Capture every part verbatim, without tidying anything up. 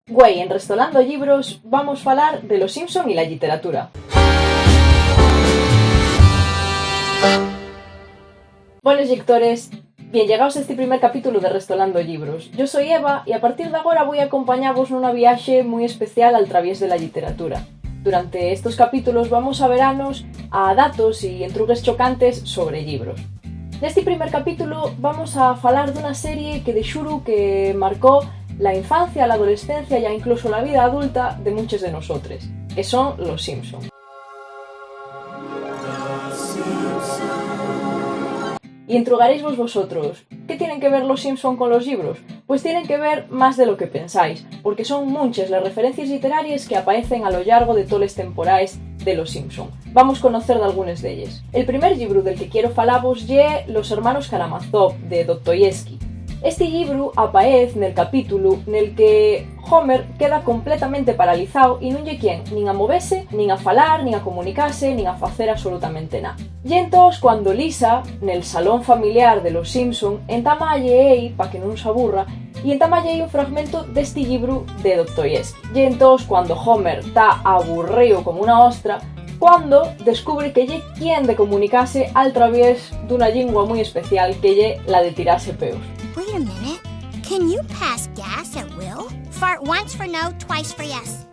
Güei, en Restolando Llibros vamos falar de Los Simpson y la lliteratura. Bones llectores, bien llegaos a este primer capítulo de Restolando Llibros. Yo soy Eva y a partir d'agora voi acompañavos nuna viaxe mui especial al traviés de la lliteratura. Durante estos capítulos vamos a veranos a datos y entrugues chocantes sobre llibros. Nesti primer capítulo vamos a falar d'una serie que de xuru que marcó la infancia, la adolescencia y incluso la vida adulta de munches de nosotres, que son Los Simpson. Y entrugaréisvos vosotros, ¿qué tienen que ver Los Simpson con los llibros? Pues tienen que ver más de lo que pensáis, porque son munches les referencies lliteraries que apaecen a lo llargo de toles temporaes de Los Simpson. Vamos conocer dalgunes d'elles. El primer llibru del que quiero falavos ye Los hermanos Karamazov, de Dostoyevsky. Esti llibru apaez nel capítulu nel que Homer queda completamente paralizao y nun ye quien nin a movese, nin a falar, nin a comunicase, nin a facer absolutamente nada. Ye entós cuando Lisa, nel salón familiar de los Simpson, entama a lleei pa que nun s'aburra y entama a lleei un fragmentu d'esti llibru de Dostoyevsky. Ye entós cuando Homer ta aburríu como una ostra, cuando descubre que ye quien de comunicase al traviés d'una llingua mui especial, que ye la de tirase peos. Wait a minute. Can you pass gas at will? Fart once for no, twice for yes.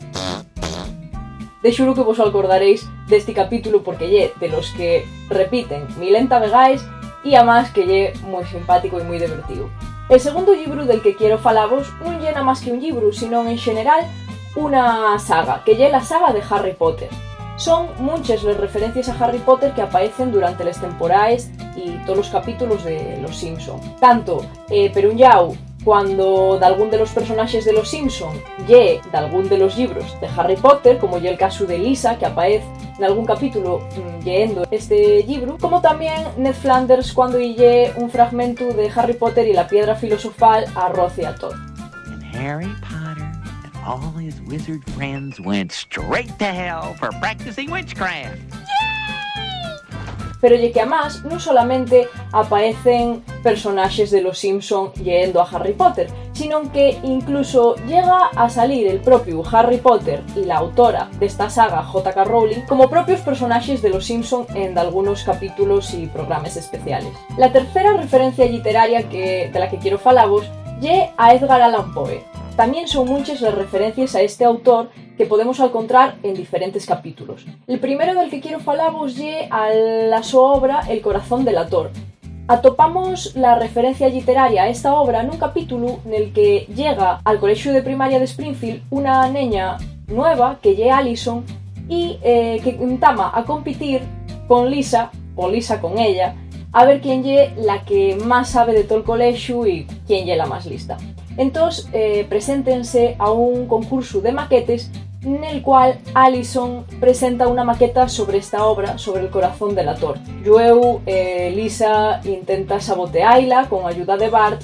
De xuru que vos alcordaréis d'esti capítulo porque ye de los que repiten milenta vegaes y amás que ye mui simpático y mui divertíu. El segundu llibru del que quiero falavos nun ye namás que un llibru, sinón en xeneral una saga, que ye la saga de Harry Potter. Son munches les referencies a Harry Potter que apaecen durante les temporaes y tolos capítulos de Los Simpson. Tanto, eh, per un llau, cuando dalgún de los personaxes de Los Simpson lee dalgún de los llibros de Harry Potter, como ye'l casu de Lisa, que apaez nalgún capítulo, mm, lleendo este llibru, como tamién Ned Flanders cuando-y lee un fragmentu de Harry Potter y la Piedra Filosofal a Roth y a Todd. And Harry Potter and all his wizard friends went straight to hell for practicing witchcraft. Pero ye que amás nun solamente apaecen personaxes de Los Simpson lleendo a Harry Potter, sinón que incluso llega a salir el propiu Harry Potter y la autora d'esta saga, J K Rowling, como propios personaxes de Los Simpson en dalgunos capítulos y programes especiales. La tercera referencia lliteraria que, de la que quiero falavos ye a Edgar Allan Poe. Tamién son munches les referencies a este autor que podemos alcontrar en diferentes capítulos. El primero del que quiero falavos ye a la so obra El corazón delator. Atopamos la referencia lliteraria a esta obra nun capítulu nel que llega al colexu de primaria de Springfield una neña nueva, que ye Allison, y, eh, que entama a compitir con Lisa, o Lisa con ella, a ver quién ye la que más sabe de tol colexu y quién ye la más lista. Entós, eh, preséntense a un concursu de maquetes nel cual Allison presenta una maqueta sobre esta obra, sobre El corazón delator. Llueu, eh, Lisa intenta saboteaila con ayuda de Bart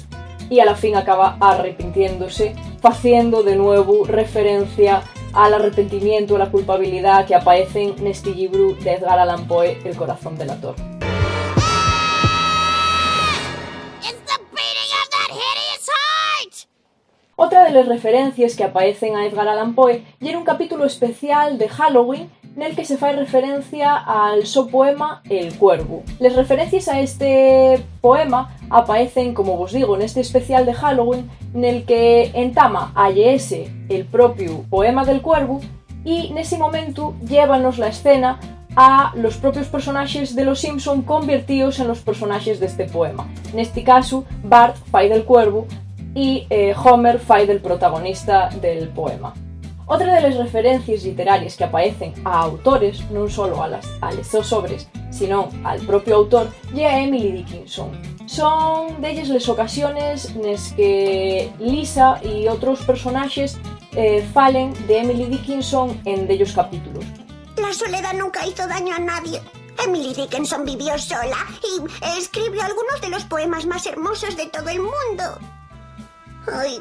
y a la fin acaba arrepintiéndose, faciendo de nuevu referencia al arrepentimientu, a la culpabilidá que apaecen nesti llibru d'Edgar Allan Poe, El corazón delator. It's the beating of that hideous heart! Otra de les referencies que apaecen a Edgar Allan Poe ye nun capítulo especial de Halloween nel que se fai referencia al so poema El Cuervu. Les referencies a este poema apaecen, como vos digo, nesti especial de Halloween nel que entama a lleese el propiu poema del Cuervu y nesi momentu llévanos la escena a los propios personaxes de Los Simpson conviertíos en los personaxes d'este poema. Nesti casu, Bart fai del cuervu y, eh, Homer fai del protagonista del poema. Otra de les referencies lliteraries que apaecen a autores, nun solo a las, a les sos obres, sinón al propiu autor, ye a Emily Dickinson. Son delles les ocasiones nes que Lisa y otros personaxes, eh, falen de Emily Dickinson en dellos capítulos. La soledad nunca hizo daño a nadie. Emily Dickinson vivió sola y escribió algunos de los poemas más hermosos de todo el mundo. Ay,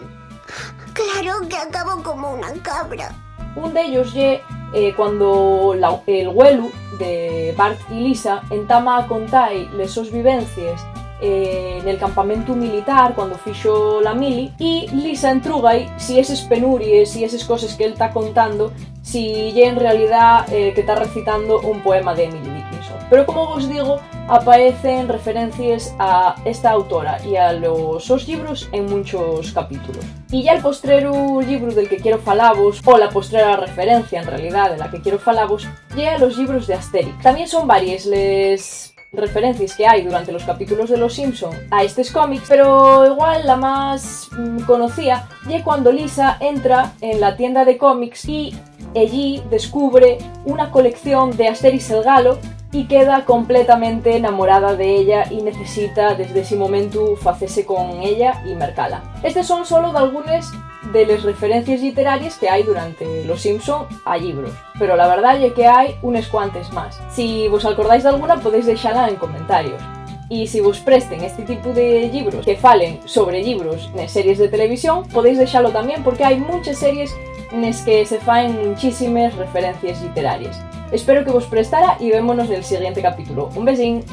claro que acabó como una cabra. Un d'ellos ye, eh, cuando la, el güelu de Bart y Lisa entama a contar les sos vivencies, eh, nel campamentu militar, cuando fixo la mili, y Lisa entruga-y si eses penuries y eses coses que él ta contando, si ye en realidá, eh, que ta recitando un poema de Emily Dickinson. Pero, como vos digo, apaecen referencies a esta autora y a los sos llibros en munchos capítulos. Y ya el postreru llibru del que quiero falavos, o la postrera referencia, en realidá, de la que quiero falavos, ye a los llibros de Asterix. Tamién son varies les referencies que hai durante los capítulos de Los Simpson a estes cómics, pero igual la más, mm, conocía ye cuando Lisa entra en la tienda de cómics y ellí descubre una colección de Asterix el Galo y queda completamente enamorada de ella y necesita desde ese momentu facese con ella y mercala. Estes son solo dalgunes de les referencies lliteraries que hai durante Los Simpson a llibros, pero la verdá ye que hai unes cuantes más. Si vos alcordáis d'alguna, podéis dexala en comentarios. Y si vos presten este tipu de llibros que falen sobre llibros nes series de televisión, podéis dexalo tamién, porque hai munches series nes que se faen munchísimes referencies lliteraries. Espero que vos prestara y vémonos nel siguiente capítulo. Un besín.